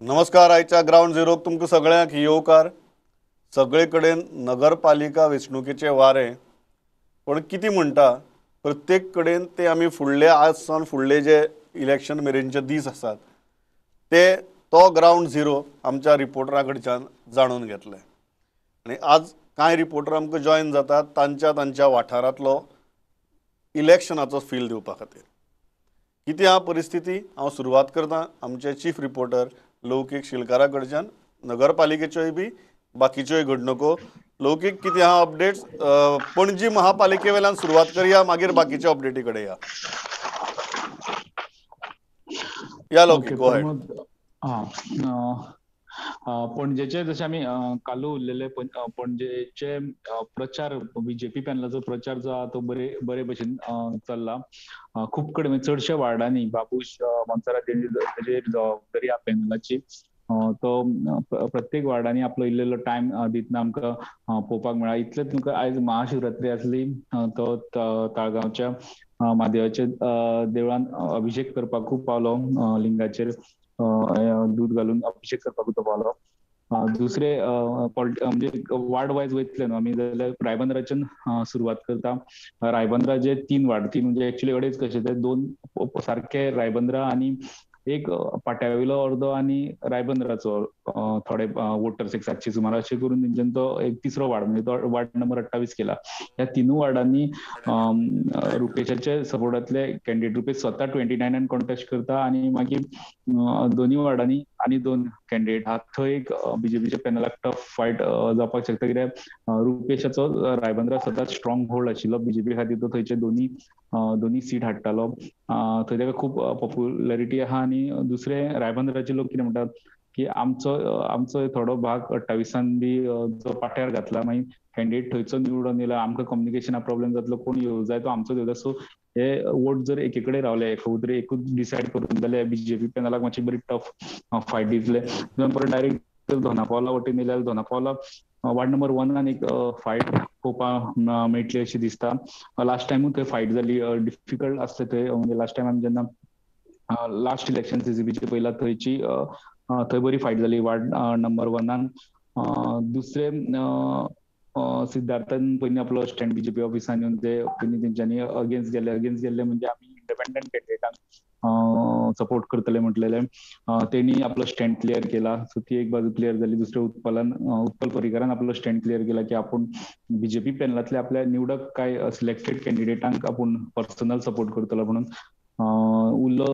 नमस्कार. आयच्या ग्रावंड झिरोक तुमकां सगळ्यांक येवकार. सगळे कडेन नगरपालिका वेंचणुकेचे वारें, पण कितें म्हणटा प्रत्येक कडेन ते आमी फुडले आज सावन फुडले जे इलेक्शन मेरेनचे दीस आसात ते तो ग्रावंड झिरो आमच्या रिपोर्टरा कडच्यान जाणून घेतले. आनी आज कांय रिपोर्टर आमकां जॉयन जातात तांच्या तांच्या वाठारांतलो इलेक्शनाचो फील दिवपा खातीर. कितें आहा परिस्थिती, हांव सुरवात करतां आमचे चीफ रिपोर्टर लौकीक शिलकारा कडच्यान नगरपालिकेच्योय बी बाकीच्योय घडणुको. लौकीक, कितें आहा अपडेट्स? पणजी महापालिके वेल्यान सुरवात करया, मागीर बाकीच्या अपडेटी कडेन या. या लौकीक, गो अहेड. पणजेचे जशें आमी कालू उरलेले, पणजेचे प्रचार बीजेपी पॅनलाचो प्रचार जो आहा तो बरे बरे भशेन चल्ला. खूब कडेन म्हणजे चडशे वार्डांनी बाबूश मोन्सेरात तेजेर जबाबदारी आहा पॅनलाची. तो प्रत्येक वार्डांनी आपलो इल्लो टायम दितना आमकां पळोवपाक मेळ्ळा. इतलें तुमकां आयज महाशिवरात्री आसली, तो ताळगांवच्या म्हादेवाच्या देवळान अभिषेक करपाकूय पावलो, लिंगाचेर दूद घालून अभिषेक करपाक तो पावलो. दुसरे म्हणजे वार्ड वायज वयतले न्हू आमी जाल्यार रायबंदराच्यान सुरवात करता. रायबंदरा जे तीन वार्ड, तीन म्हणजे एक्चुअली अडेच कशे ते दोन सारके रायबंदरा आनी एक पाट्या वयलो अर्दो आनी रायबंदराचो थोडे वोटर्स एक 700 सुमार अशें करून तेंच्यान तो एक तिसरो वार्ड म्हणजे तो वार्ड नंबर 28 केला. ह्या तिनूय वार्डांनी रुपेशाचे सपोर्टांतले कॅन्डिडेट, रुपेश स्वता 29 कॉन्टेस्ट करता आनी मागीर दोनूय वार्डांनी आनी दोन कॅन्डिडेट आहा. थंय एक बीजेपीच्या पॅनलाक टफ फायट जावपाक शकता, कित्याक रुपेशाचो रायबंदरा सदांच स्ट्रॉंग होल्ड आशिल्लो बीजेपी खातीर. तो थंयचे दोनी सीट हाडटालो, थंय ताका खूब पॉप्युलरिटी आहा. आनी दुसरे रायबंदराचे लोक कितें म्हणटात की आमचो आमचो थोडो भाग 28 बी जो पाट्यार घातला, मागीर कॅन्डिडेट थंयचो निवडून येयला, आमकां कम्युनिकेशना प्रॉब्लेम जातलो, कोण येवं जाय तो आमचोच येवं जाय. सो हे वोट जर एके कडेन रावले, एकूच एकूच डिसायड करून जाल्यार बीजेपी पॅनलाक मातशी बरी टफ फायट दितले. परत डायरेक्ट दोनापावला वटेन येयल्यार दोनापावला वार्ड नंबर 1 एक फायट पळोवपाक मेळटली अशी दिसता. लास्ट टायमूय थंय फायट जाली, डिफिकल्ट आसले थंय. म्हणजे लास्ट टायम आमी जेन्ना लास्ट इलेक्शन सीसीबीचे पयला थंयची थंय बरी फायट जाली वार्ड नंबर 1. दुसरे सिद्धार्थान पयलीं आपलो स्टँड बीजेपी ऑफिसान येवन ते पयलीं तेंच्यांनी अगेन्स्ट गेले. अगेन्स्ट गेल्ले म्हणजे आमी इंडिपेंडंट कॅन्डिडेटांक सपोर्ट करतले म्हटलेले, तेणी आपलो स्टँड क्लियर केला. सो ती एक बाजू क्लियर जाली. दुसरे उत्पलान उत्पल पर्रीकारान आपलो स्टँड क्लियर केला की आपूण बीजेपी पॅनलांतले आपल्या निवडक काय सिलेक्टेड कॅन्डिडेटांक आपूण पर्सनल सपोर्ट करतलो म्हणून. उरलो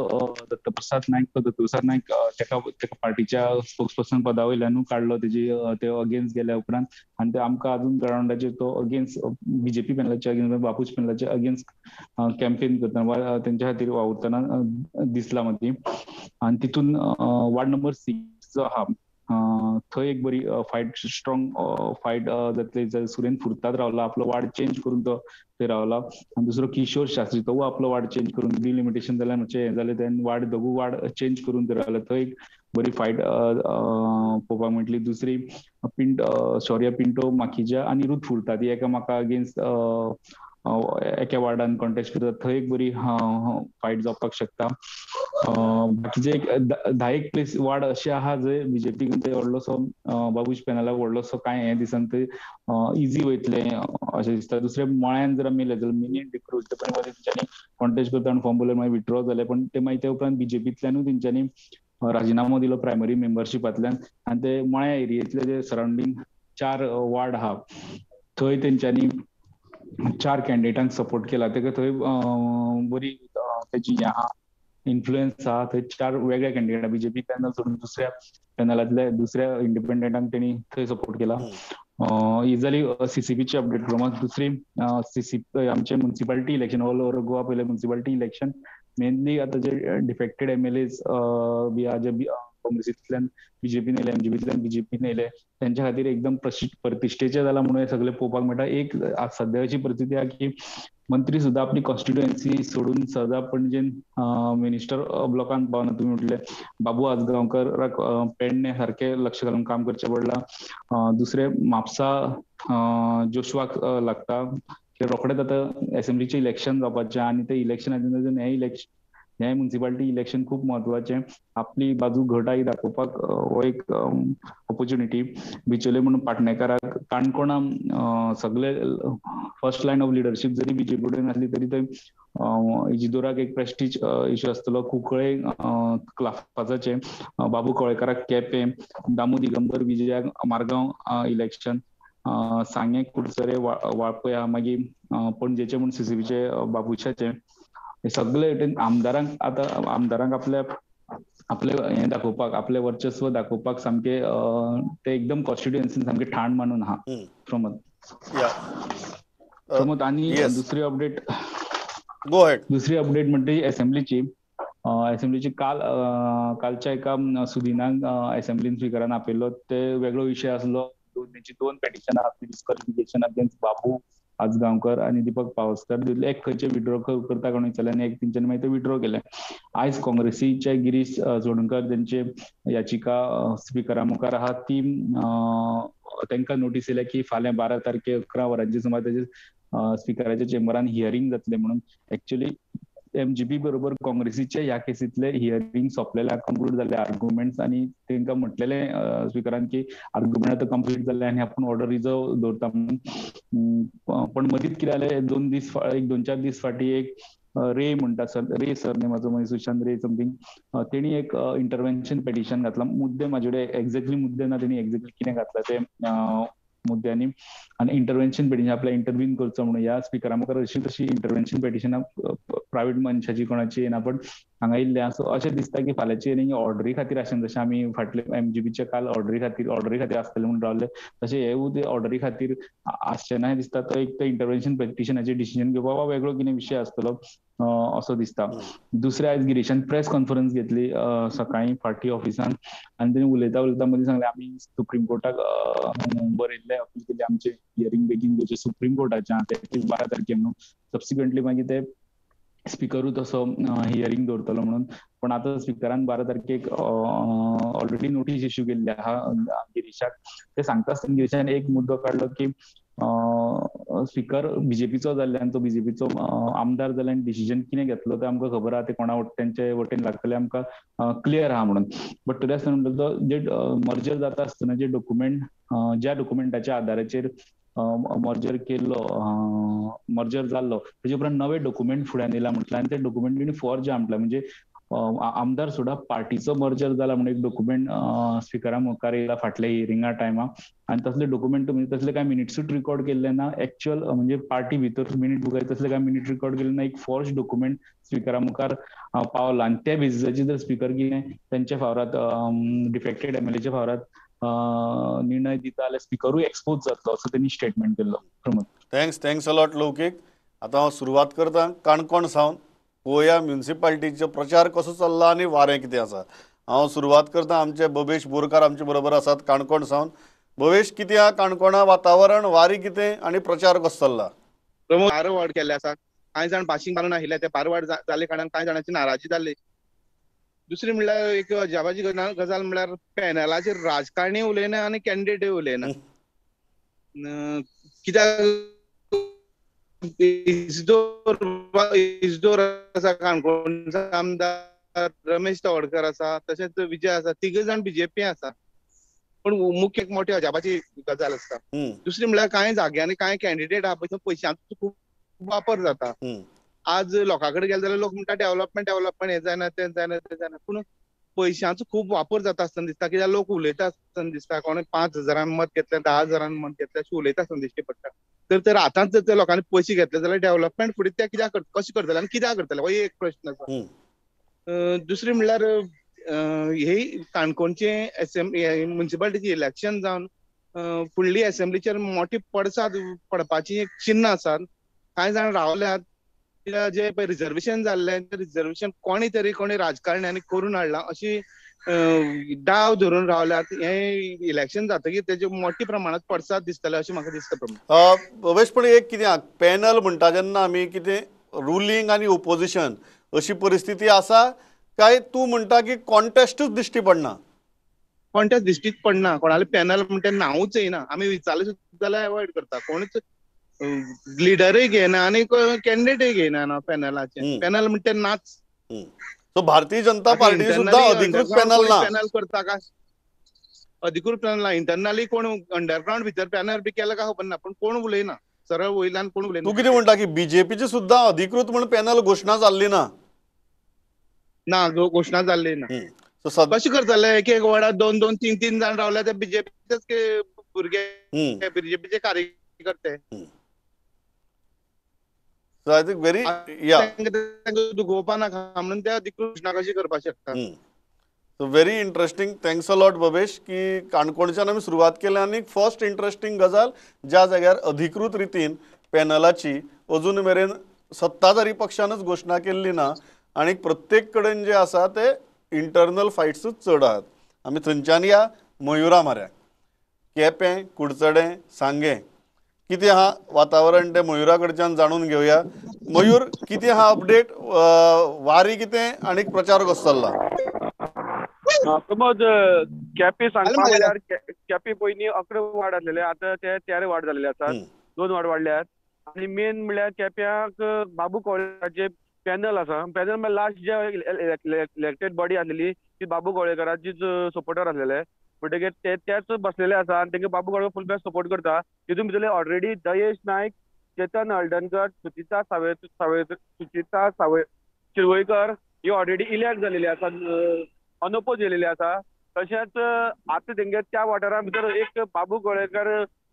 दत्तप्रसाद नायक, तो दत्तप्रसाद नायक तेका तेका पार्टीच्या स्पोक्स पर्सन पदा वयल्यानूय काडलो तेजी ते अगेन्स्ट गेल्या उपरांत. आनी ते आमकां अजून ग्रावंडाचेर तो अगेन्स्ट बीजेपी पॅनलाच्या अगेन्स्ट बापूश पॅनलाच्या अगेन्स्ट कॅम्पेन करतना वा तेंच्या खातीर वावुरतना दिसला मदीं. आनी तितून वार्ड नंबर 6 जो आहा थंय एक बरी फायट, स्ट्रॉंग फायट जातली. सुरेन फुर्ताद रावला, आपलो वार्ड चेंज करून तो थंय रावला. आनी दुसरो किशोर शास्त्री, तो आपलो वार्ड चेंज करून डिलिमिटेशन जाल्यार मातशें हें जालें, तेन्ना वार्ड दोगूय वार्ड चेंज करून थंय रावले. थंय एक बरी फायट पळोवपाक मेळटली. दुसरी शौर्य पिंटो माखीजा आनी रुथ फुर्ताद ही एकामेका अगेन्स्ट एका वार्डान कॉन्टेस्ट करतात, थंय एक बरी फायट जावपाक शकता. बाकीचे एक 10 प्लेस वार्ड अशे आहा जंय बीजेपी व्हडलोसो बाबूश पॅनलाक व्हडलोसो कांय हें दिसना, थंय इजी वयतलें अशें दिसता. दुसरे मळ्यान जर आमी जाल्यार मिनी डिक्रूज ते पण तेंच्यांनी कॉन्टेस्ट करता आनी फॉर्म भरले, मागीर विथड्रॉ जाले. पण ते मागीर ते उपरांत बीजेपींतल्यानूय तेंच्यांनी राजिनामो दिलो प्रायमरी मेंबरशिपांतल्यान. आनी ते मळ्या एरियेंतले जे सरावंडींग 4 वार्ड आहा थंय तेंच्यांनी 4 कॅन्डिडेटांक सपोर्ट केला. तेका थंय बरी तेजी हें आहा, इन्फ्लुएन्स आहा. थंय 4 वेगळे कॅन्डिडेट बीजेपी पॅनल सोडून दुसऱ्या पॅनलांतल्या दुसऱ्या इंडिपेंडंटांक तेणी थंय सपोर्ट केला. ही जाली सीसीबीची अपडेट प्रमाण. दुसरी सीसी आमचे municipality election all over Goa पयले मुन्सिपालिटी इलेक्शन मेनली आतां जे डिफेक्टेड एमएलएज बी आहा, जे काँग्रेसींतल्यान बीजेपीन येयले, एमजीपींतल्यान बीजेपीन येयले, तेंच्या खातीर एकदम प्रतिश्ठेचें जालां म्हणून हें सगळें पळोवपाक मेळटा. एक सद्या अशी परिस्थिती आहा की मंत्री सुद्धा आपली कॉन्स्टिट्युएन्सी सोडून सदां पणजेन मिनिस्टर ब्लॉकान पावना. तुमी म्हटलें बाबू आजगांवकराक पेडणे सारकें लक्ष घालून काम करचें पडलां. दुसरें म्हापसा जोशवाक लागता की रोखडेच आतां एसेंब्लीचें इलेक्शन जावपाचें आनी ते इलेक्शनाचे हें इलेक्शन हें म्युनिसिपालिटी इलेक्शन खूब म्हत्वाचें, आपली बाजू घट आहा दाखोवपाक हो एक ऑपॉर्च्युनिटी. बिचोले म्हणून पाटणेकाराक काणकोणा सगळे फर्स्ट लायन ऑफ लिडरशीप जरी बीजेपी कडेन आसली तरी थंय इजिदोराक एक प्रेस्टीज इश्यू आसतलो. कुंकळे क्लाफाजाचे, बाबू कवळेकाराक केपें, दामू दिगंबर विजयाक मारगांव इलेक्शन, सांगें कुडचरे वाळपय, मागीर पणजेचे म्हूण सीसीबीचे बाबुशाचे, सगळे वटेन आमदारांक आतां आमदारांक आपल्या आपले हें दाखोवपाक, आपलें वर्चस्व दाखोवपाक सामकें ते एकदम कॉन्स्टिट्युएन्सीन सामकें ठाण मानून आहा. प्रमोद प्रमोद आनी दुसरी अपडेट, दुसरी अपडेट म्हणटा एसेंब्लीची. एसेंब्लीची काल कालच्या एका सुदिनाक एसेंब्लीन स्पिकरान आपयल्लो, ते वेगळो विशय आसलो. तेंची 2 पेटिशनां आसली, डिस्क्वॉलिफिकेशन अगेन्स्ट बाबू आजगांवकर आनी दीपक पावसकर. एक खंयचे विड्रॉ करता कोण विचारलें आनी एक तेंच्यांनी मागीर ते विड्रॉ केलें. आयज काँग्रेसीचे गिरीश चोडणकर तेंची याचिका स्पिकरा मुखार आहा, ती तांकां नोटीस येयल्या की फाल्यां 12 तारखेक 11 वरांचेर सुमार तेजे स्पिकराच्या चेंबरान हियरींग जातलें म्हणून. एक्चुअली एमजीपी बरोबर काँग्रेसीचे ह्या केसींतले हियरींग सोंपलेले, कंक्लूड जाल्ले आर्ग्युमेंट्स, आनी तांकां म्हटलेले स्पिकरान की आर्ग्युमेंट आतां कंप्लीट जाल्ले आनी आपूण ऑर्डर रिजर्व दवरता म्हणून. पण मदींच कितें जालें, 2 दीस एक 2-4 दीस फाटीं एक रे म्हणटा सर, रे सर नेमाचो मनीस, सुशांत रे समथींग, तेणी एक इंटरव्हेन्शन पेटिशन घातलां. मुद्दे म्हाजे कडेन एक्झॅक्टली मुद्दे ना, तेणी एक्झॅक्टली कितें घातलां ते मुद्द्यांनी, आनी इंटरव्हेन्शन पेटिशन आपल्या इंटरव्हीन करचो म्हणून ह्या स्पिकरा मुखार अशी तशी इंटरव्हेन्शन पेटिशनां प्रायवेट मनशाची कोणाची येना, पण हांगा येयल्लें. सो अशें दिसता की फाल्यांची हियरींग ऑर्डरी खातीर आशिल्लें, जशें आमी फाटले एमजीबीच्या काल ऑर्डरी खातीर आसतलें म्हणून रावले, तशें हेवूय ऑर्डरी खातीर आसचें ना दिसता. तो एक तर इंटरव्हेन्शन पेटिशनाचेर डिसिजन घेवपाक वा वेगळो कितें विशय आसतलो असो दिसता. दुसरें, आयज गिरीशान प्रेस कॉन्फरन्स घेतली सकाळीं फाटी ऑफिसान, आनी तेणी उलयता उलयता मदीं सांगलें आमी सुप्रीम कोर्टाक बरयल्लें, अपील केली आमचें हियरींग बेगीन घेवचें सुप्रीम कोर्टाचें ते 12 तारखे म्हणून. सबसिक्वंटली मागीर ते स्पिकरूय तसो हियरींग दवरतलो म्हणून, पण आतां स्पिकरान 12 तारखेक ऑलरेडी नोटीस इश्यू केल्ली आहा गिरीशाक. ते सांगता आसतना गिरीशान एक मुद्दो काडलो की स्पिकर बीजेपीचो जाल्ल्यान, तो बीजेपीचो आमदार जाल्ल्यान डिसिजन कितें घेतलो तें आमकां खबर आहा, ते कोणा तेंचे वटेन लागतले आमकां क्लियर आहा म्हणून. बट तरी आसतना म्हणटा तो जे मर्जर जाता आसतना जे डॉक्युमेंट, ज्या डॉक्युमेंटाच्या आदाराचेर मर्जर केल्लो, मर्जर जाल्लो, तेजे उपरांत नवे डॉक्युमेंट फुड्यान येयला म्हटलें, आनी ते डॉक्युमेंट तेणी फॉर्ज म्हटलें. म्हणजे आमदार सुद्दां पार्टीचो मर्जर जाला म्हणून एक डॉक्युमेंट स्पिकरा मुखार येयला फाटल्या हियरिंगा टायमा, आनी तसले डॉक्युमेंट म्हणजे तसले कांय मिनिट्सूच रिकॉर्ड केल्ले ना, एक्चुअल म्हणजे पार्टी भितर मिनीट बुकार तसले कांय मिनीट रिकॉर्ड केल्ले ना, एक फॉर्ज डॉक्युमेंट स्पिकरा मुखार पावला. आनी त्या बेजिसाचेर जर स्पिकर कितें तेंच्या फावरात डिफेक्टेड एमएलएच्या फावरात निर्णय दिता जाल्यार स्पिकरूय एक्सपोज जातलो असो तेणी स्टेटमेंट केल्लो. Pramod, thanks a lot Laukik. आतां हांव सुरवात करता काणकोण सावन, पळोवया म्युनिसिपालिटीचो प्रचार कसो चल्ला आनी वारें कितें आसा. हांव सुरवात करता, आमचे भवेश बोरकार आमचे बरोबर आसात काणकोण सावन. भवेश, कितें आहा काणकोणा वातावरण, वारी कितें आनी प्रचार कसो चल्ला? प्रमोद, 12 वॉर्ड केल्ले आसा, कांय जाण पासींग मारून आशिल्ले, ते 12 वॉर्ड जाले कारणान कांय जाणांची नाराजी जाल्ली. दुसरी म्हणल्यार एक अजापाची गजाल म्हणल्यार पॅनलाचेर राजकारणी उलयना आनी कॅन्डिडेटूय उलयना. कित्याक इजदोर आसा काणकोणचो आमदार, रमेश तवडकर आसा, तशेंच विजय आसा, तिगूय जाण बीजेपी आसा. पूण मुख्य एक मोठी अजापाची गजाल आसता. दुसरी म्हणल्यार कांय जाग्यांनी कांय कॅन्डिडेट आहा पळय, पयशांचो खूब वापर जाता. आज लोकां कडेन गेले जाल्यार लोक म्हणटा डेव्हलपमेंट डेव्हलपमेंट, हें जायना तें जायना तें जायना, पूण पयशांचो खूब वापर जाता आसतना दिसता. कित्याक लोक उलयता आसतना दिसता, कोणे 5,000 मत घेतलें, 10,000 मत घेतलें अशें उलयता आसतना दिश्टी पडटा. तर तर आतांच जर ते लोकांनी पयशे घेतले जाल्यार डेव्हलपमेंट फुडें ते कित्याक कशें करतले आनी कित्याक करतले, हो एक प्रश्न आसा. दुसरें म्हणल्यार हे काणकोणचे म्युनिसिपालिटीचे इलेक्शन जावन फुडली एसेंब्लीचेर मोठी पडसाद पडपाची एक चिन्ह आसात. कांय जाण रावल्यात, जे पळय रिजर्वेशन जाल्लें तें रिजर्वेशन कोणी तरी कोणी राजकारण्यांनी करून हाडलां अशी डाव धरून रावल्यात. हें इलेक्शन जातकीर तेजे मोठ्या प्रमाणांत पडसाद दिसतले अशें म्हाका दिसता. प्रमाण भवेश, पण एक कितें पॅनल म्हणटा जेन्ना आमी कितें रुलींग आनी ओपोजिशन अशी परिस्थिती आसा काय तूं म्हणटा की कॉन्टेस्टूच दिश्टी पडना? कॉन्टेस्ट दिश्टीच पडना, कोणाले पॅनल म्हणटा नांवूच येयना. आमी विचारलें सुद्दां जाल्यार एवॉयड करता, कोणूच लिडरूय घेयना आनी कॅन्डिडेटूय घेयना ना पॅनलाचे. पॅनल म्हणटा नाच. सो भारतीय जनता पार्टी सुद्धा अधिकृत पॅनल ना, पॅनल करता का अधिकृत पॅनल ना, इंटरनली कोण अंडरग्राउंड भितर पॅनल बी केला का खबर ना, पण कोण उलयना, सरळ वयल्यान कोण उलयना. तूं कितें म्हणटा की बीजेपीची सुद्धा अधिकृत म्हण पॅनल घोशणा जाल्ली ना? ना, घोशणा जाल्ली ना. कशें करतले? एक एक वॉर्डात 2 2 3 3 जाण रावले ते बीजेपीचेच भुरगे, बीजेपीचे कार्यकर्ते. So I think very yeah दुखोवपा नाका म्हणून ते अधिकृत घोशणा कशी करपाक शकता. So very interesting, thanks a lot Bhavesh की काणकोणच्यान आमी सुरवात केली आनी फर्स्ट इंट्रस्टिंग गजाल ज्या जाग्यार अधिकृत रितीन पॅनलाची अजून मेरेन सत्ताधारी पक्षानच घोशणा केल्ली ना आनी प्रत्येक कडेन जे आसा ते इंटरनल फायट्सूच चड आहात. आमी थंयच्यान या मयुरा माऱ्या, केपें, कुडचडें, सांगें कितें आहा वातावरण तें मयुरा कडच्यान जाणून घेवया. मयूर, कितें आहा अपडेट, वारी कितें आनी प्रचार कसो चल्ला? समज केपें सांगपा म्हणल्यार केपें पयलीं 11 वार्ड आसलेले, आतां ते 13 वार्ड जाल्ले आसात, 2 वार्ड वाडल्यात. आनी मेन म्हणल्यार केप्यांक बाबू कवळेकराचे पॅनल आसा. पॅनल म्हणल्यार लास्ट जे इलेक्टेड बॉडी आसलेली ती बाबू कवळेकराचीच सपोर्टर आसलेले, म्हणटकीर ते त्याच बसलेले आसा आनी तेंका बाबू कवळेकर फूल बॅक सपोर्ट करता. तितून भितरले ऑलरेडी दयेश नायक, चेतन हळदणकर, सुचिता सावय शिरवयकर ही ऑलरेडी इलेक्ट जालेली आसा, अनओपोज येयलेली आसा. तशेंच आतां तेंगे त्या वाठारा भितर एक बाबू कवळेकर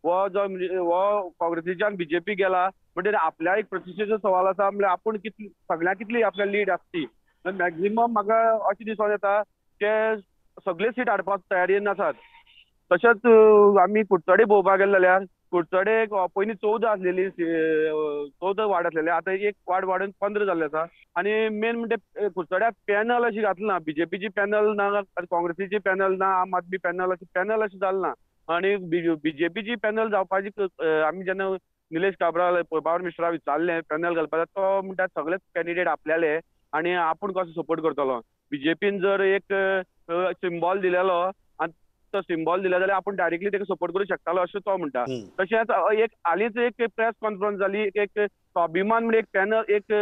हो जो हो काँग्रेसीच्यान बीजेपी गेला म्हणटकीर आपल्या एक प्रतिश्ठेचो सवाल आसा, म्हणल्यार आपूण कितली सगळ्यांक कितली आपल्या लीड आसती. मॅक्झिमम म्हाका अशें दिसून येता ते सगळे सीट हाडपाक तयारेन आसात. तशेंच आमी कुडचडे पळोवपाक गेले जाल्यार कुडचडे पयलीं 14 आसलेली, 14 वार्ड आसलेले, आतां एक वार्ड वाडून 15 जाल्ले आसा. आनी मेन म्हणजे कुडचड्याक पॅनल अशी घातली ना, बीजेपीची पॅनल ना, काँग्रेसीची पॅनल ना, आम आदमी पॅनल अशी पॅनल अशी जाली ना. आनी बीजेपीची पॅनल जावपाची आमी जेन्ना निलेश काब्राल, प्रभाकर मिश्रा विचारलें पॅनल घालपाक, तो म्हणटा सगळेच कॅन्डिडेट आपल्याले आनी आपूण कसो सपोर्ट करतलो. बीजेपीन जर एक सिम्बॉल दिलेलो आनी तो सिम्बॉल दिला जाल्यार आपूण डायरेक्टली ताका सपोर्ट करूं शकतालो अशें तो म्हणटा. तशेंच एक हालींच एक प्रेस कॉन्फरन्स जाली, एक स्वाभिमान म्हणून एक पॅनल, एक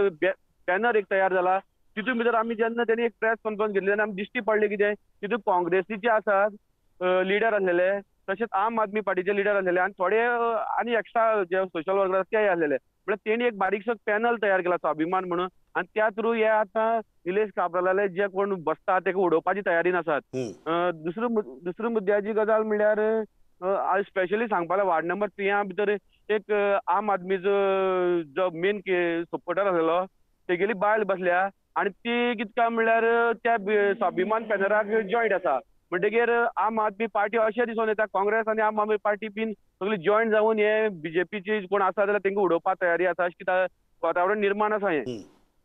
बॅनर एक तयार जाला. तितून भितर आमी जेन्ना तेणी एक प्रेस कॉन्फरन्स घेतली तेन्ना आमी दिश्टी पडले कितें, तितून काँग्रेसीचे आसात लिडर आसलेले, तशेंच आम आदमी पार्टीचे लिडर आसलेले आनी थोडे आनी एक्स्ट्रा जे सोशल वर्कर आसा तेय आसलेले. म्हळ्यार तेणी एक बारीकसो पॅनल तयार केला स्वाभिमान म्हणून आनी त्या थ्रू हे आतां निलेश काब्रालाले जे कोण बसता तेका उडोवपाची तयारीन आसात. दुसरी मुद्द्याची गजाल म्हणल्यार स्पेशली सांगपाक वार्ड नंबर 3 भितर एक आम आदमीचो जो मेन सपोर्टर आसलेलो तेगेली बायल बसल्या आनी ती कितें काय म्हणल्यार त्या स्वाभिमान पॅनलाक जॉयंट आसा. म्हणटकीर आम आदमी पार्टी अशें दिसून येता काँग्रेस आनी आम आदमी पार्टी बीन सगळी जॉयंट जावन हे बीजेपीची कोण आसा जाल्यार तेंका उडोवपाक तयारी आसा अशें कितें वातावरण निर्माण आसा हें.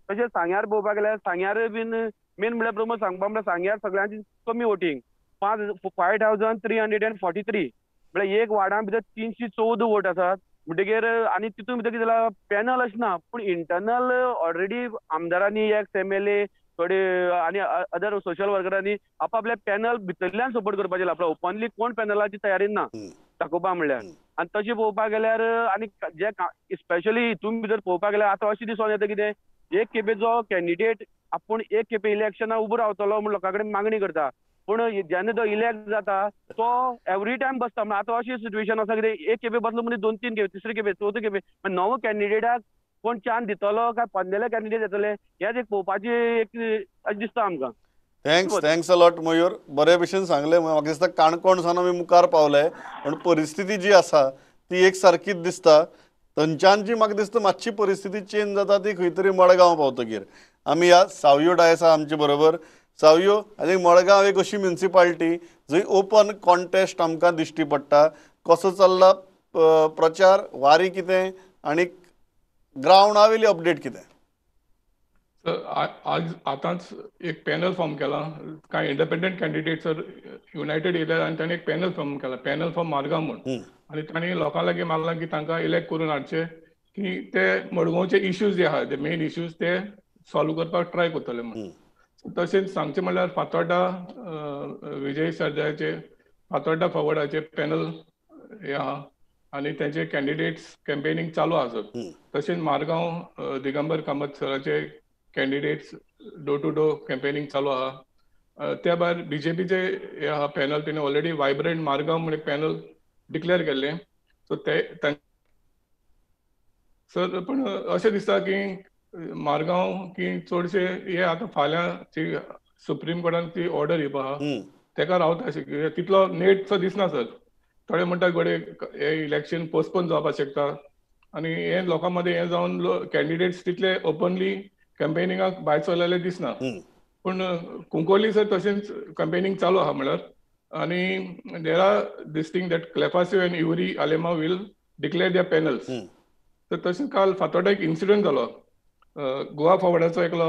तशेंच सांग्यार पळोवपाक गेल्यार सांग्यार बीन मेन म्हणल्यार प्रमोद सांगपा म्हणल्यार सांग्यार सगळ्यांची कमी वोटींग 5,343 म्हळ्यार एक वार्डां भितर 314 वोट आसात. म्हणटकीर आनी तितून भितर कितें जालां पॅनल अशें ना, पूण इंटरनल ऑलरेडी आमदारांनी एक्स MLA थोडे आनी अदर सोशल वर्करांनी आपापले पॅनल भितरल्यान सपोर्ट करपाचें, आपल्या ओपनली कोण पॅनलाची तयारी ना दाखोवपा म्हणल्यार. आनी तशें पळोवपाक गेल्यार आनी जे स्पेशली हितून भितर पळोवपाक गेल्यार आतां अशें दिसून येता कितें एक खेपे जो कॅन्डिडेट आपूण एक खेपे इलेक्शनाक उबो रावतलो म्हूण लोकां कडेन मागणी करता, पूण जेन्ना तो इलेक्ट जाता तो एवरी टायम बसता. म्हणून आतां अशी सिट्युएशन आसा कितें एक खेपे बसलो म्हणजे 2 3 खेपे, तिसरे खेपे, चवथे खेपे नवो कॅन्डिडेटाक कोण चान्स दितलो काय पन्नेले कॅन्डिडेट येतले हेच एक पळोवपाची एक अशें दिसता आमकां. Thanks a lot Mayur, बरे भशेन सांगलें. म्हाका दिसता काणकोण सावन आमी मुखार पावले, पूण परिस्थिती जी आसा ती एक सारकीच दिसता. थंयच्यान जी म्हाका दिसता मातशी परिस्थिती चेंज जाता ती खंय तरी मडगांव पावतकीर. आमी ह्या सावयो डायस आसा आमचे बरोबर. सावयो, आनी मडगांव एक अशी म्युनिसिपालिटी जंय ओपन कॉन्टेस्ट आमकां दिश्टी पडटा. कसो चल्ला प्रचार, वारी कितें आनी ग्रावंडा वयली अपडेट कितें? आज आतांच एक पॅनल फॉर्म केला, कांय इंडिपेंडंट कॅन्डिडेट्स युनायटेड येयले आनी तांणी एक पॅनल फॉर्म केला, पॅनल फॉर मारगांव म्हूण. आनी तांणी लोकां लागीं मागलां की तांकां इलेक्ट करून हाडचे की ते मडगांवचे इश्यूज जे आहा, ते मेन इश्यूज ते सॉल्व करपाक ट्राय करतले म्हूण. तशेंच सांगचें म्हणल्यार फातोर्डा विजय सरदेसायाचे फातोर्डा फॉवर्डाचे पॅनल हे आहा आनी तेंचे कॅन्डिडेट्स कॅम्पेनिंग चालू आसत. तशेंच मारगांव दिगंबर कामत सराचे candidates door to door campaigning चालू आहा. त्या भायर बीजेपीचे हे आहा पॅनल, तेणी ऑलरेडी वायब्रंट मारगांव म्हूण एक पॅनल डिक्लेअर केल्लें. सो ते सर पण अशें दिसता की मारगांव की चडशे हे आतां फाल्यां जी सुप्रीम कोर्टान ती ऑर्डर येवपा आहा तेका रावता अशें तितलो नेटसो दिसना सर. थोडे म्हणटा घडये हे इलेक्शन पोस्टपोन जावपाक शकता आनी हे लोकां मदें हें जावन कॅन्डिडेट्स तितले ओपनली कॅम्पेनिंगाक भायर सरलेले दिसना. पूण कुंकोली सर तशेंच कॅम्पेनिंग चालू आहा म्हळ्यार आनी there are this thing that Clafasio and Yuri Alemao will declare their panels. तर तशेंच काल फातोर्डा एक इन्सिडंट जालो. गोवा फॉवर्डाचो एकलो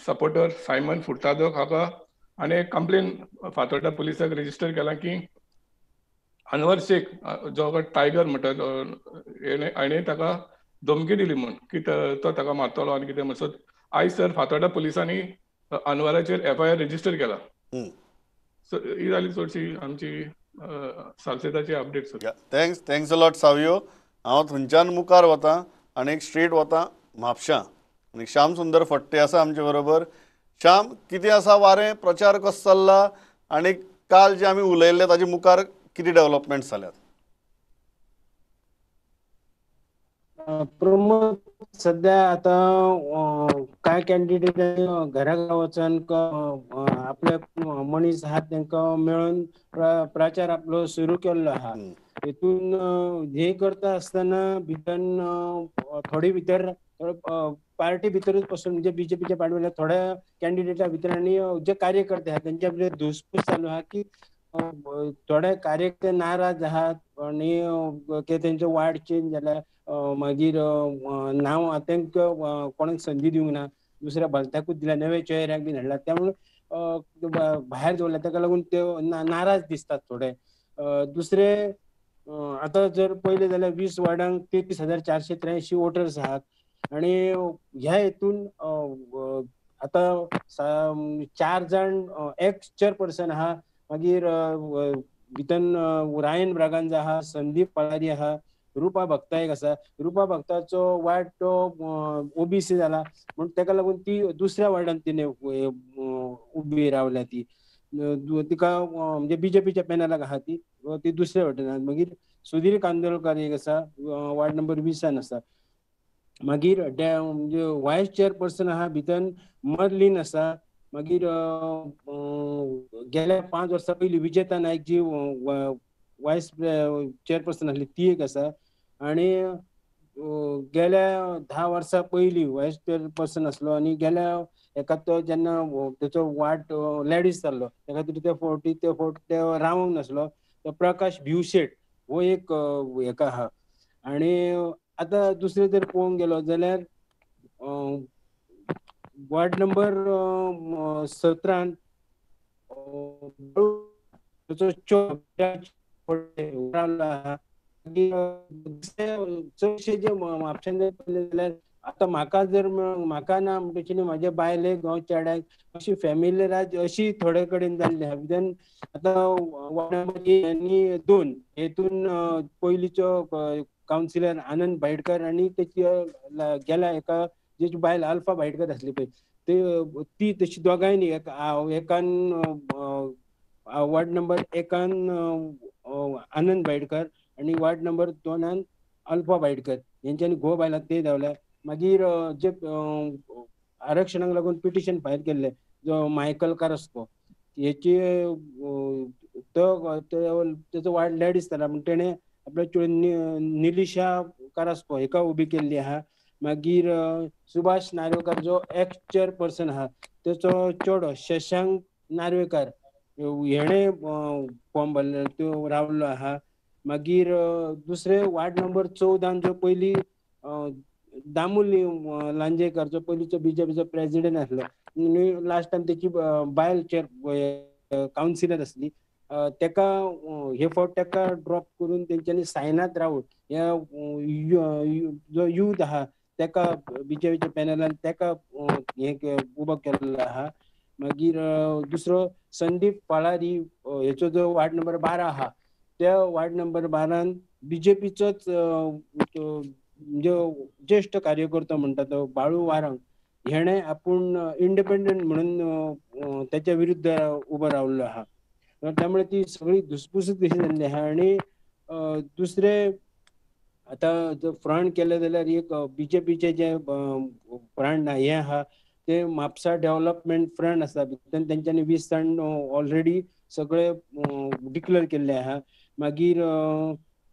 सपोर्टर सायमन फुर्तादो हाका आनी एक कंप्लेन फातोर्डा पुलिसाक रजिस्टर केला की अनवर शेख जो टायगर म्हणटात हाणें ताका धमकी दिली म्हूण की तो ताका मारतलो आनी कितें म्हणसर आयज सर फातोर्डा पुलिसांनी अनवराचेर एफआयआर रजिस्टर केला. सो ही जाली चडशी आमची सालसेताची update sir. Thanks, thanks a lot Savio. हांव थंयच्यान मुखार वता आनी एक स्ट्रेट वता म्हापशां आनी श्याम सुंदर फट्टे आसा आमचे बरोबर. श्याम, कितें आसा वारें, प्रचार कसो चल्ला आनी काल जे आमी उलयल्ले ताजे मुखार कितें डेवलपमेंट जाल्यात? प्रमोद, सध्या आतां कांय कॅन्डिडेट घरा घरा वचून आपले मनीस आहात तांकां मेळून प्रचार आपलो सुरू केल्लो आहा. हेतून हे करता आसतना भितर थोडे भितर पार्टी भितरूच पसून म्हणजे बीजेपीच्या पार्टी थोड्या कॅन्डिडेटा भितर आनी जे कार्यकर्ते आहात तेंच्या भितर धुसफूस चालू आहा की थोडे कार्यकर्ते नाराज आहात आनी तेंचो वार्ड चेंज जाल्या मागीर नांव तांकां कोणाक संदी दिवंक ना, दुसऱ्या भलत्याकूच दिल्या, नव्या चेहऱ्याक बीन हाडला, त्यामुळे भायर दवरल्या, ताका लागून ते नाराज दिसतात थोडे. दुसरे आतां जर पळयलें जाल्यार 20 वार्डांक 33,483 वोटर्स आहात आनी ह्या हेतून आतां 4 जाण एक्स चेअरपर्सन आहा, मागीर भितर रायन ब्रागांजा आहा, संदीप पळारी आहा, रुपा भक्ता एक आसा. रुपा भक्ताचो वार्ड तो ओबीसी जाला म्हूण ताका लागून ती दुसऱ्या वार्डान तिणें उबी रावल्या, ती तिका म्हणजे बीजेपीच्या पॅनलाक आहा ती, ती दुसऱ्या वार्डान. मागीर सुधीर कांदोळकर एक आसा, वार्ड नंबर 20 आसा. मागीर म्हणजे वायस चेअरपर्सन आहा भितर मर्लीन आसा. मागीर गेल्या 5 वर्सां पयलीं विजेता नायक जी वायस चेअरपर्सन आसली ती एक आसा आनी गेल्या 10 वर्सां पयलीं वायस चेअरपर्सन आसलो आनी गेल्या एका तो जेन्ना तेचो वार्ड लेडीज जाल्लो त्या खातीर ते फावटी ते फावट ते रावंक नासलो, तो प्रकाश भिवशेट हो एक हेका आहा. आनी आतां दुसरें जर पळोवंक गेलो जाल्यार वार्ड नंबर 17 आहा. चडशे जे म्हापशान जर पळयलें जाल्यार आतां म्हाका जर म्हाका ना म्हणटकीर म्हाज्या बायलेक जावं चेड्याक अशी फॅमिली राज अशी थोडे कडेन जाल्ली आहा. देन आतां वार्ड नंबर 1 आनी 2 हेतून पयलींचो कावन्सिलर आनंद भाईडकर आनी तेची गेल्या एका जी बायल अल्फा भाईडकर आसली पळय ती तशी दोगांयनी एकान वार्ड नंबर 1 आनंद भाईडकर आनी वार्ड नंबर 2 अल्फा भाईडकर हेंच्यांनी घोव बायलां ते धांवल्या. मागीर जे आरक्षणाक लागून पिटिशन फायल केल्लें जो मायकल कारास्को हेची तो तेचो वार्ड लेडीज जाला म्हण तेणें आपल्या निलिशा कारास्को हेका उबी केल्ली आहा. मागीर सुभाष नार्वेकर जो एक्स चेअरपर्सन आहा तेचो चेडो शशांक नार्वेकर हेणें फॉर्म भरले तो रावल्लो आहा. मागीर दुसरे वार्ड नंबर 14 जो पयलीं दामू लांजेकर जो पयलींचो बीजेपीचो प्रेजिडेंट आसलो, लास्ट टायम तेची बायल चेअर कावन्सिलर आसली, तेका हे फावट तेका ड्रॉप करून तेंच्यांनी सायनाथ राऊत ह्या जो यूथ आहा तेका बीजेपीच्या पॅनलान तेका हे उबो केल्लो आहा. मागीर दुसरो संदीप पळारी हेचो जो वार्ड नंबर 12 आहा त्या वार्ड नंबर 12 बीजेपीचोच म्हणजे ज्येष्ठ कार्यकर्तो म्हणटा तो बाळू वारंग हेणे आपूण इंडिपेंडंट म्हणून त्याच्या विरुद्ध उबो रावल्लो आहा. त्यामुळे ती सगळी धुसफुसूच कशी जाल्ली आहा. आनी दुसरे आतां जर फ्रंट केलें जाल्यार एक बीजेपीचे जे फ्रंट हें आहा ते म्हापसा डेव्हलपमेंट फ्रंट आसा, भितर तेंच्यांनी 20 जाण ऑलरेडी सगळे डिक्लेअर केल्ले आहा. मागीर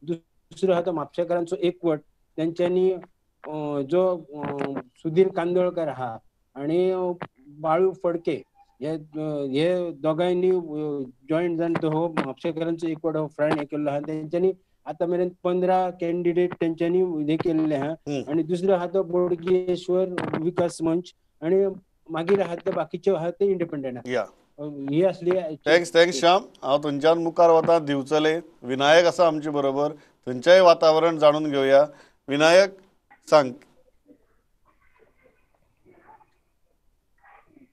दुसरो आहा तो म्हापशेकारांचो एकवट, तेंच्यांनी जो सुधीर कांदोळकर आहा आनी बाळू फडके हे दोगांयनी जॉईंट जावन तो हो म्हापशेकारांचो एकवट हो फ्रंट हे केल्लो आहा. तेंच्यांनी आतां मेरेन 15 कॅन्डिडेट तेंच्यांनी हे केल्ले आहा. आनी दुसरो आहा तो बोडगेश्वर विकास मंच आनी मागीर आहा ते बाकीचे आहा ते इंडिपेंडंट आहा. ही असली. Thanks thanks Shyam. हांव थंयच्यान मुखार वता दिवचले विनायक आसा आमचे बरोबर, थंयचेय वातावरण जाणून घेवया. विनायक सांग.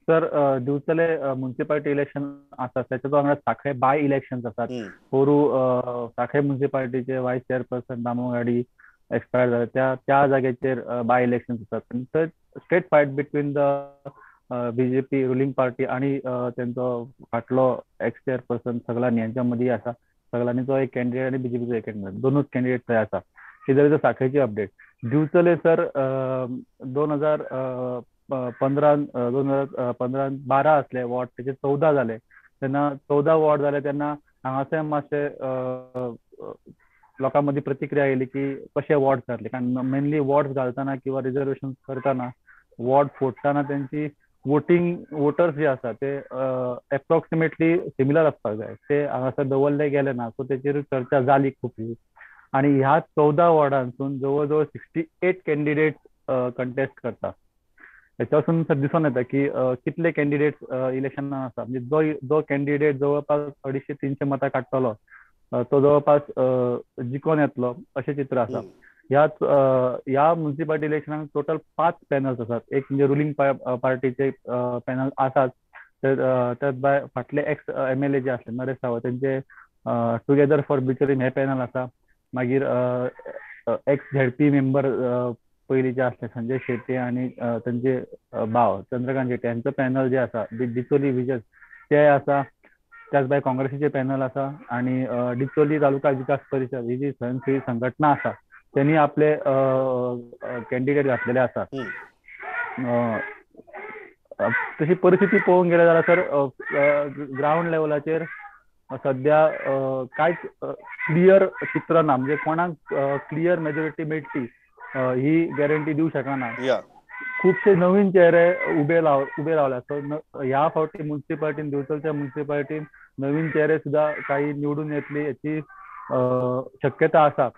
सर, दिवचले म्युनिसिपालिटी इलेक्शन आसा त्याच्या वांगडा साखळे बाय इलेक्शन आसात. पोरू साखळे म्युनिसिपालिटीचे वायस चेअरपर्सन दामो गाडी एक्सपायर जाले, त्या जाग्याचेर बाय इलेक्शन आसात. थंय straight fight between the BJP ruling party आणि तेंचो फाटलो एक्स चेअरपर्सन सगळ्यांनी यांच्या मदीं आसा. सगळ्यांनीचो एक कॅन्डिडेट आनी बीजेपीचो एक कॅन्डिडेट, दोनूच कॅन्डिडेट थंय आसा. ही जाली साखळेची अपडेट. दिवचले सर 2015 12 असले वॉर्ड, तेचे 14 जाले. तेन्ना 14 वॉर्ड जाले तेन्ना हांगासर मातशे लोकां मदीं प्रतिक्रिया येयली की कशे वॉर्ड जातले, कारण मेनली वॉर्ड घालतना किंवा रिजर्वेशन करतना वॉर्ड फोडटना तेंची वोटींग वोटर्स जे आसा ते एप्रॉक्सिमेटली सिमिलर आसपाक जाय, ते हांगासर दवरले गेले ना. सो तेचेर चर्चा जाली खूब. आनी ह्या 14 वॉर्डांसून जवळ जवळ 68 कॅन्डिडेट कंटेस्ट करता. हेच्या पासून दिसून येता की कितले कॅन्डिडेट इलेक्शनान आसा. म्हणजे जो कॅन्डिडेट जवळपास 250-300 मतां काडटलो तो जवळपास जिखून येतलो अशें चित्र आसा. ह्या म्युनिसिपालिटी इलेक्शनाक टोटल 5 पॅनल्स आसात. एक म्हणजे रुलींग पार्टीचे पॅनल आसात, त्याच भायर फाटले एक्स MLA जे आसले नरेश सावंत तेंचे टुगेदर फॉर बिचोलीम हे पॅनल आसा. मागीर एक्स ZP member पयलीं जे आसले संजय शेट्ये आनी तेंचे भाव चंद्रकांत शेट्ये हांचो पॅनल जे आसा डिचोली विजन ते आसा. त्याच भायर काँग्रेसीचे पॅनल आसा आनी डिचोली तालुका विकास परिषद ही जी स्वयंसेवी संघटना आसा त्यांनी आपले कॅन्डिडेट घातलेले आसा. तशी परिस्थिती पळोवंक गेले जाल्यार सर ग्रावंड लेवलाचेर सद्या कांयच क्लियर चित्र ना. म्हणजे कोणाक क्लियर मेजॉरिटी मेळटली ही गॅरंटी दिवंक शकना. खुबशे नवीन चेहरे उबे रावल्या. सो ह्या फावटी म्युनिसिपालिटीन दिवचलच्या म्युनिसिपालिटीन नवीन चेहरे सुद्धा काही निवडून येतली याची शक्यता आसा.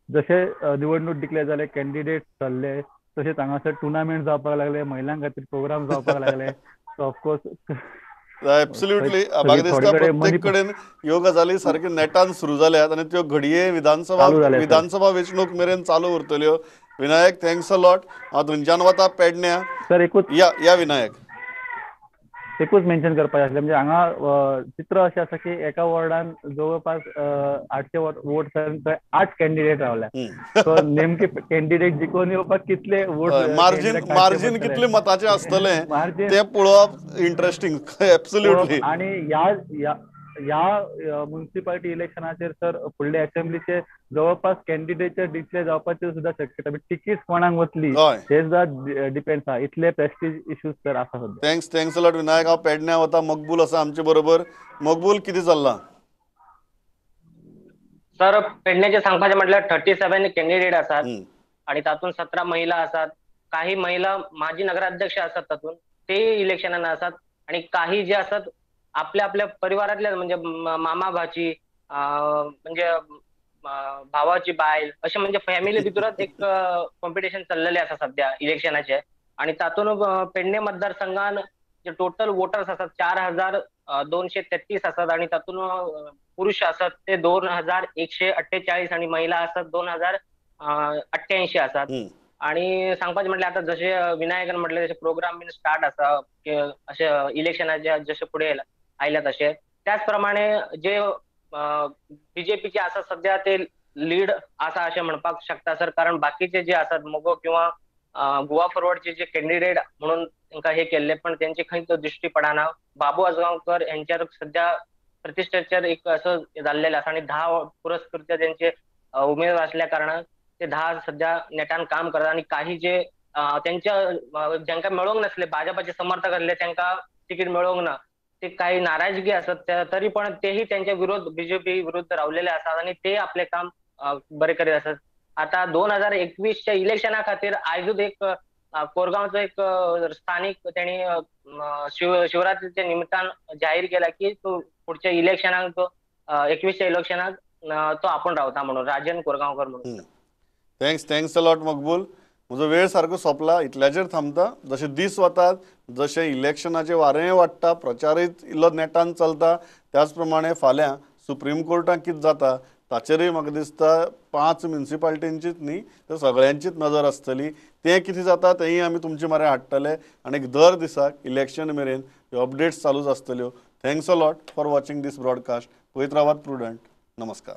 जशे निवडणूक डिक्लेअर जाले, कॅन्डिडेट ठरले, तशेंच हांगासर टुर्नामेंट जावपाक लागले, महिलां खातीर प्रोग्राम जावपाक लागले. सो ऑफकोर्स एब्सोल्युटली म्हाका दिसता प्रत्येक कडेन ह्यो गजाली सारक्यो नेटान सुरू जाल्यात आनी त्यो घडये विधानसभा वेंचणूक मेरेन चालू उरतल्यो. Vinayak thanks a lot. हांव थंयच्यान वता पेडण्या. सर एकूच या विनायक एकूच मेन्शन करपाचें आसलें, म्हणजे हांगा चित्र अशें आसा की एका वॉर्डान जवळपास 800 वोट थंय 8 कॅन्डिडेट रावल्या. सो नेमके कॅन्डिडेट जिखून येवपाक कितले वोट मार्जीन कितले मताचे आसतले ते पळोवप इंट्रस्टिंग. एब्सोल्युटली. आणि ह्या म्युनिसिपालिटी इलेक्शनाचेर सर फुडले असेंब्लीचे जवळपास कॅन्डिडेटचे डिक्लेअर जावपाची सुद्धा शक्यता, तिकीट कोणाक वतली हे सुद्धा डिपेंड आसा. इतले प्रेस्टीज इश्यूज सर आसा सध्या. Thanks thanks a lot Vinayak. हांव पेडण्या वता, मकबूल आसा आमचे बरोबर. मकबूल कितें चल्लां सर? पेडण्याचे सांगपाचें म्हटल्यार 37 कॅन्डिडेट आसात आणि तातूंत 17 महिला आसात. काही महिला माजी नगराध्यक्ष आसात तातूंत, ते इलेक्शनान आसात. आणि काही जे आसात आपल्या आपल्या परिवारातल्या म्हणजे मामा भाची म्हणजे भावाची बायल अशें म्हणजे फॅमिली भितरच एक कॉम्पिटिशन चल्लेलें आसा सध्या इलेक्शनाचे. आणि तातूंत पेडणे मतदारसंघान जे टोटल वोटर्स आसात 4233 आसात आणि तातूंत पुरुष आसात ते 2148 आणि महिला आसात 2088 आसात. आणि सांगपाचें म्हटल्यार आतां जशें विनायकान म्हटलें तशें प्रोग्राम बीन स्टार्ट आसा अशें इलेक्शनाचे जशें फुडें आयल्या तशें त्याच प्रमाणे जे बीजेपीचे आसा सध्या ते लीड आसा अशें म्हणपाक शकता सर. कारण बाकीचे जे आसात मगो किंवा गोवा फॉरवर्डचे जे कॅन्डिडेट म्हणून तांकां हे केल्ले, पण तेंचे खंय दृश्टी पडना. बाबू आजगांवकर यांच्यार सध्या प्रतिष्ठेचेर एक असं जाल्लेले आसा आनी 10 पुरस्कृत त्यांचे उमेदवार असल्या कारणान ते 10 सध्या नेटान काम करतात. आनी काही जे त्यांच्या ज्यांका मेळोंक नासले भाजपाचे समर्थक आसले तांकां तिकीट मेळोंक ना, ते काही नाराजगी आसत तरी पण तेही त्यांच्या विरोध बीजेपी विरुद्ध रावलेले आसात आनी ते आपले काम बरे करीत आसात. आता 2021च्या इलेक्शना खातीर आयजूच एक कोरगांवचो एक स्थानिक तेणी शिवरात्रीच्या निमित्तान जाहीर केला की तो पुढच्या इलेक्शनाक तो 21च्या इलेक्शनाक तो आपण रावता म्हणून, राजन कोरगांवकर म्हणून. Thanks thanks a lot Maqbool. म्हजो वेळ सारको सोंपला, इतल्याचेर थांबता. जशे दीस वतात जशें इलेक्शनाचें वारेंय वाडटा, प्रचारय इल्लो नेटान चलता, त्याच प्रमाणे फाल्यां सुप्रीम कोर्टाक कितें जाता ताचेरूय म्हाका दिसता 5 म्युनिसिपालिटींचीच न्ही तर सगळ्यांचीच नजर आसतली. तें कितें जाता तेंय आमी तुमचे मरे हाडटले आनी दर दिसाक इलेक्शन मेरेन ह्यो अपडेट्स चालूच आसतल्यो. Thanks a lot for watching this broadcast. पळयत रावात प्रुडंट. नमस्कार.